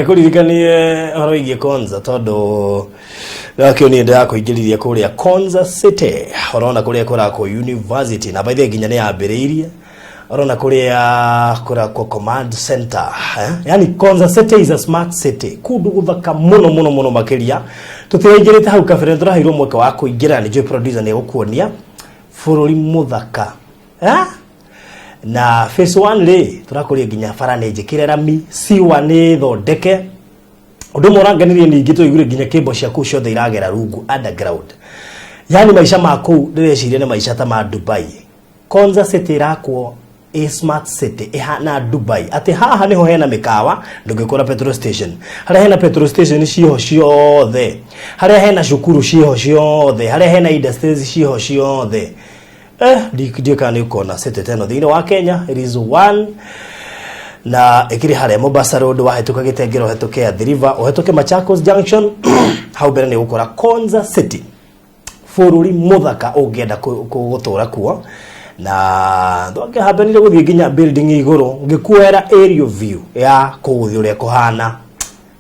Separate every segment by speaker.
Speaker 1: Kũririkanie ũhoro wĩgiĩ Konza tondũ ndakĩonire ndĩrakũingĩririe kũrĩa Konza City, ũrona kũrĩa kũrakwo university na by the way nginya nĩ yambĩrĩirie, ũrona kũrĩa kũrakwo command center, eh? Yani Konza City is a smart city, kũndũ gũthaka mũno mũno mũno makĩria. Tũtiraingĩrĩte hau kabere, tũraheirwo mweke wa kũingĩra nĩ njũĩ producer nĩ egũkuonia bũrũri mũthaka, eh? Na phase 1 rĩ, tũrakũria nginya bara nĩ njĩkĩre rami, siwa nĩ thondeke. Ũndũ ũmwe ũrangenirie ningĩ, tũiguire nginya kĩmbo cia kũu ciothe iragera rungu underground, yani maica ma kũu ndĩreciria nĩ maica ta ma Dubai. Konza City ĩrakwo a smart city ĩhana Dubai, atĩ haha nĩho hena mĩkawa, ndũngĩkora petrol station, harĩa hena petrol station ciĩho ciothe, harĩa hena cukuru ciĩho ciothe, harĩa hena industries ciĩho ciothe. Ndiũĩ kana nĩ ũkona city ta ĩno thĩinĩ wa Kenya. It is one na ĩkĩrĩ harĩa Mombasa Road, wahĩtũka Gĩtengera, ũhĩtũke Athi River, ũhĩtũke Machakos Junction, hau mbere nĩ ũgũkora Konza City, bũrũri mũthaka ũngĩenda gũtũra kuo. Na twakĩhambanire gũthiĩ nginya building igũrũ, ngĩkuoera aerial view ya kũu thĩ ũrĩa kũhana,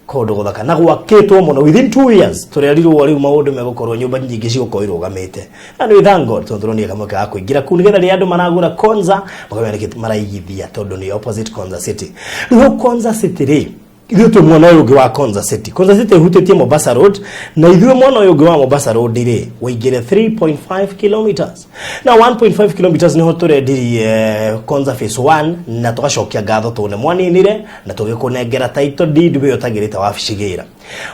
Speaker 1: kũndũ gũthaka na gwakĩtwo mũno. Within 2 years tũrerirwo rĩu maũndũ megũkorwo nyũmba nyingĩ cigũkorwo irũgamĩte, and we thank God tondũ tũronire kamweke ga kũingĩra kũu nĩgetha rĩrĩa andũ maragũra Konza makamenya nĩkĩ maraigithia, tondũ nĩ opposite Konza City. Rĩu hau Konza City rĩ, ithuĩ twĩ mwena ũyũ ũngĩ wa Konza City. Konza City ĩhutĩtie Mombasa Road, na ithuĩ mwena ũyũ ũngĩ wa Mombasa Road rĩ, ũingĩre 3.5 kilometers na 1.5 kilometers nĩho tũrendirie Konza phase 1, na tũgacokia ngatho tondũ nĩ mwaninire na tũgĩkũnengera title deed we ũtagĩrĩte wabici gĩra.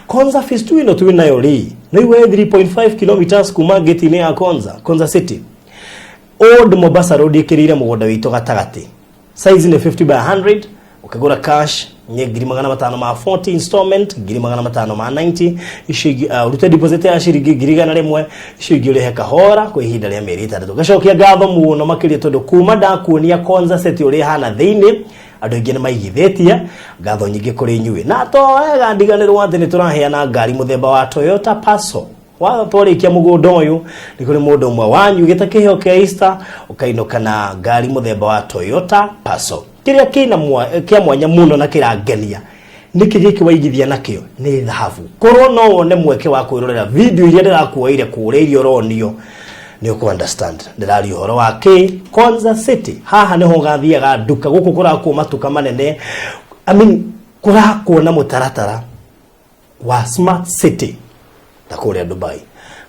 Speaker 1: Konza phase 2 ĩno twĩ nayo rĩ, nĩ iwe 3.5 kilometers kuma gate-inĩ ya Konza City. Old Mombasa Road ĩkĩrĩire mũgũnda witũ gatagatĩ, size nĩ 50 by 100. Ũkĩgũra cash nĩ 540,000, installment 590,000. Icio ingĩ ũrute deposit ya ciringi 100,000, icio ingĩ ũrĩhe kahora kwa ihinda rĩa mĩeri 6. Ngacokia ngatho mũno makĩria tondũ kuma ndakuonia Konza City ũrĩa ĩhana thĩinĩ, andũ aingĩ nĩ maigithĩtie. Ngatho nyingĩ kũrĩ inyuĩ, na to wega ndiganĩrwo atĩ nĩ tũraheana ngari mũthemba wa Toyota Passo. Watwarĩkia mũgũnda ũyũ, nĩ kũrĩ mũndũ ũmwe wanyu gĩta kĩheo kĩa Easter ũkainũka na ngari mũthemba wa Toyota Passo. Kĩrĩa kĩna kĩa mwanya mũno na kĩrangenia nĩkĩ gĩkĩ waigithia nakĩo nĩ thahabu. Korwo no wone mweke wa kwĩrorera video iria ndĩrakuoire kũrĩa iria ũronio, nĩ ũkũ understand ndĩraria ũhoro wa kĩ. Konza City haha nĩho ũgathiaga nduka, gũkũ kũrakwo matuka manene, I mean, kũrakwo na mũtaratara wa smart city ta kũrĩa Dubai.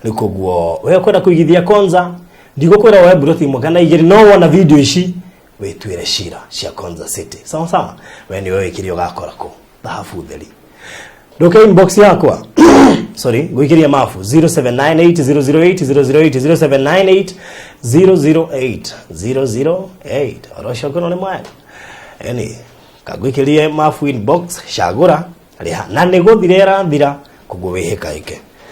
Speaker 1: Rĩu koguo we kwenda kũigithia Konza, ndigũkwĩra woe mburoti ĩmwe kana igĩrĩ, no wona video ici wĩtuĩre cira cia Konza City. Sawa sawa, we nĩwe wĩkĩrie ũgakora kũ thahabu theri. Nduke inbox yakwa, sorry, ngũikĩria mabu 0798 008 008, 0798 008 008. Oro ũcio ngorwo nĩ mwega eni kangũikĩrie mabu inbox, cagũra, rĩha, na nĩ gũthira ĩrathira, koguo wĩhĩkahĩke.